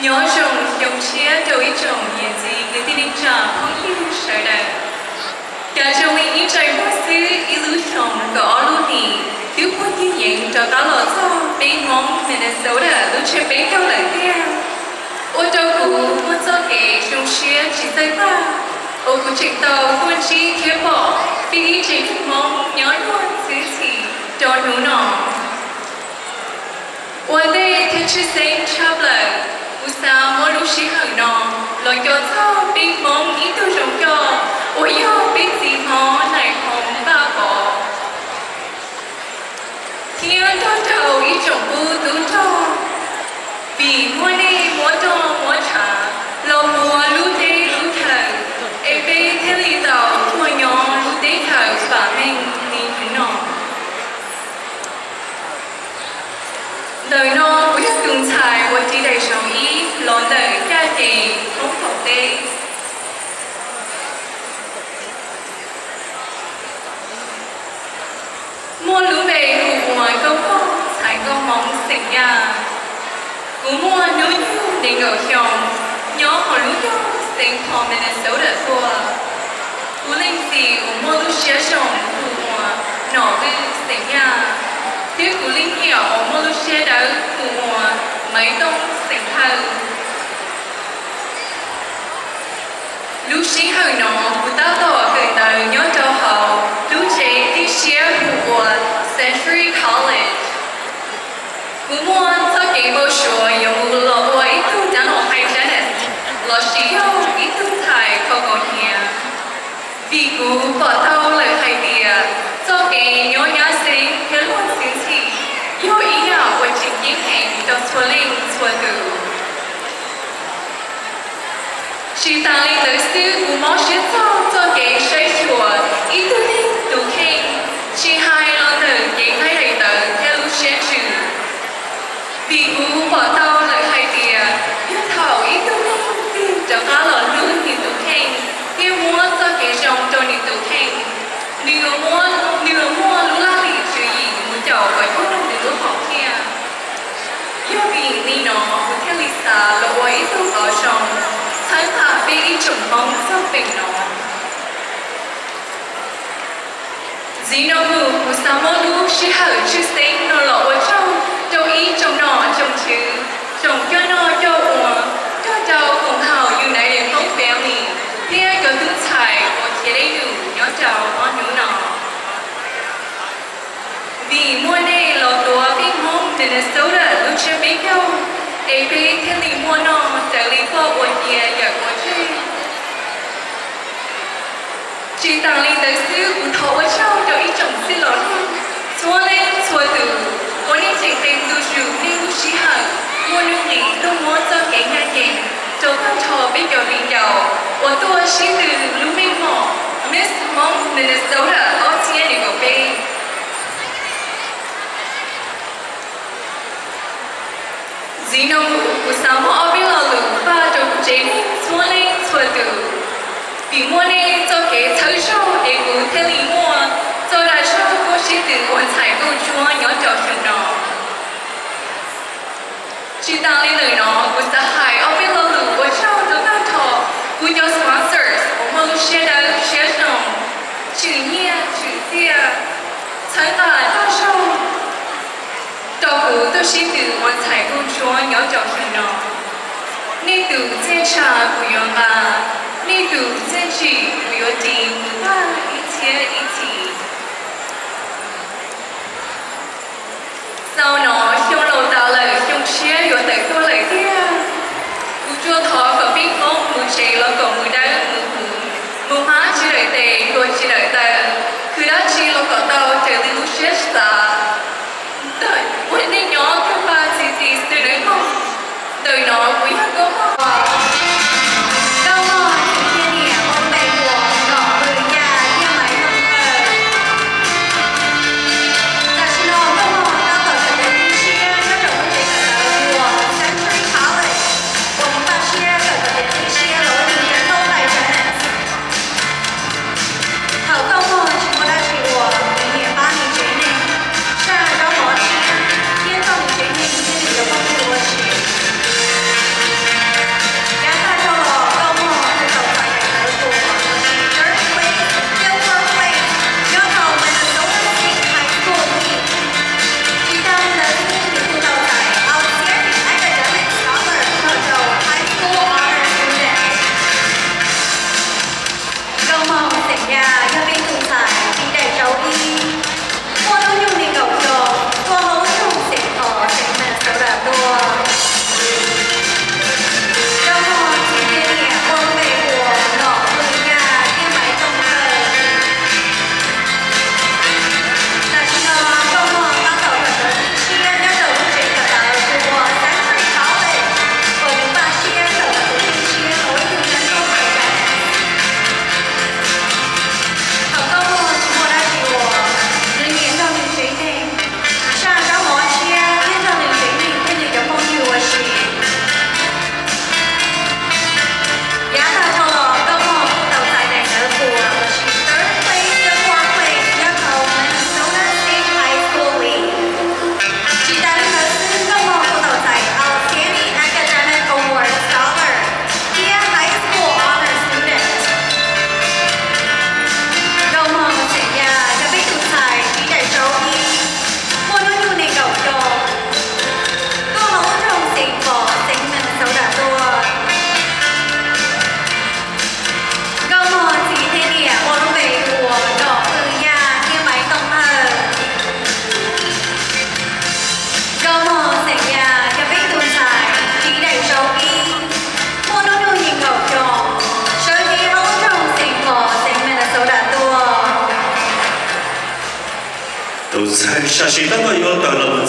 Nyob zoo xyoo tshiab rau ib tsoom niam txiv kwv tij neej tsa phooj ywg sawv daws. Cas zoo li ib ntsais muag xwb ib lub xyoo kaum ob lub hlis twb puag tig yees rov qab los txog peb Hmoob Minnesota lub tsiab peb caug lawm tiag. Ua rau kuv muaj txoj kev zoo siab tsis txawj tag uas kuv tseem tau tuaj ntsib thiab pom peb ib tsev neeg Hmoob nyob luag xwb txhim rau hnub no. Ua ntej thiab tshwj xeeb tshaj plaws, kuv xav muab lub sij hawm no los nco txog peb Hmoob ib tug zoo coj uas yog peb txiv hmov Nais Phoo Vaj Pov, thiab nrog rau ib tsoom pub tub rog, vim muaj nej muab roj muab tshav los puav lub teb lub chaw, es peb thiaj li tau tuaj nyob lub teb chaws vam meej li hnub no. Ntawm no kuv yog tus ntxhais uas ris daim zoo ib los ntawm caj ces Hmoob qaum teb. Muaj lub npe hu ua Nkauj Poj Txhais Nkauj Hmoob xeem Yaj. Kuv muaj hnub nyoog nees nkaum xyoo, nyob hauv lub nroog Saint Paul, Minnesota tuaj. Kuv leej txiv uas muaj lub siab zoo hu ua Nom Vwj xeem Yaj, thiab kuv leej niam uas muaj lub siab dawb hu ua Maiv Tooj xeem Hawj. Lub sij hawm no kuv tab tom kawm ntawv nyob rau hauv lub tsev tib siab hu ua Century College. Kuv muaj txoj kev npau suav yuav mus los ua ib tug dab los hais dab nes lossis yog ib tug ntxhais khaus kaus hniav, vim kuv pom tau lawm hais tias txoj kev nyob nyab xeeb thiab luag xwm txhim yog ib yam uas tseem ceeb heev rau txhua leej txhua tus. Tsis tas li ntawd xwb, kuv mob siab txog txoj kev saib xyuas ib tug neeg tus kheej, tsis hais los ntawm kev nqaij daim tawv thiab lub siab ntsws. Vim kuv pom tau lawm hais tias yog thaum ib tug neeg twg rov qab los hlub nws tus kheej thiab muab txoj kev zoo rau nws tus kheej, nws yuav muaj, nws yuav muaj lub laj lim tswv yim mus caum kom cuag nws lub hom phiaj. Yog vim li no kuv thiaj li xav los ua ib tug qauv zoo txhawb nqa peb ib tsoom Hmoob txog peem no. Ntxiv no mus kuv xav muab lub sij hawm tshwj xeeb no los ua tsaug rau ib tsoom nom tsoom tswv, tsoom coj noj coj ua, nrog rau koom haum United Hmong Family thiab cov tub ntxhais uas khiav dej num nyob rau ob hnub no. Vim muaj nej los tuav peb Hmoob Minnesota lub tsiab peb caug, es peb thiaj li muaj noj raws li poj ua cia yawm ua tseg. Tsis tas li ntawd xwb, kuv thov ua tsaug rau ib tsoom txwj laus txhua leej txhua tus uas nej tseem qee ntu zus nej lub sij hawm muaj nuj nqis tuaj muab txoj kev ncaj ncees rau tag nrho peb cov viv ncaus uas tuaj sib tw lub meej mom Miss Hmoob Minnesota ob txhiab nees nkaum peb. Ntxiv no mus kuv xav muab ob peb lo lus faj rau kuv tsev neeg txhua leej txhua tus. Vim muaj nej txoj kev txhawb zog es kuv thiaj li muaj txoj dag zog tuaj sib tw ua ntxhais nkauj ntsuab nyob rau xyoo no. Tsis tas li ntawm no, kuv xav hais ob peb lo lus ua tsaug rau tag nrho kuv cov sponsors uas muaj lub siab dawb siab zoo, tshwm nyiaj tshwm txiaj, txhawb nqa tag zog rau kuv tuaj sib tw ua ntxhais nkauj ntsuab nyob rau xyoo no. Nej tus txiaj ntsha kuv yuav nqa, nej tus txiaj ntsim kuv yuav ris mus tag ib txhiab ib txhis. Xaus no xyoo laus tas lawm, xyoo tshiab yuav tawm tuaj lawm tiag. Kuv tsuas thov kom peb Hmoob mus tsev los kom mus dawb mus huv, mus hmab tsis lawm tes, hluas tsis lawm taw, khwv dab tsi los kom tau raws li lub siab xav. Ua nej nyob kawg pab txi txi xwb nawb mog. Ntawm no kuv yog Nkauj Mog. Nkauj Mog tus niam ua npe hu ua Nom Vwj Yaj thiab Maiv Tooj Hawj. Tam sim no Nkauj Mog tab tom kawm ntawv tu siab nyob rau lub tsev kawm ntawv hu ua Century College. Ntxhais, sam sim tab koj yuav tawm los mus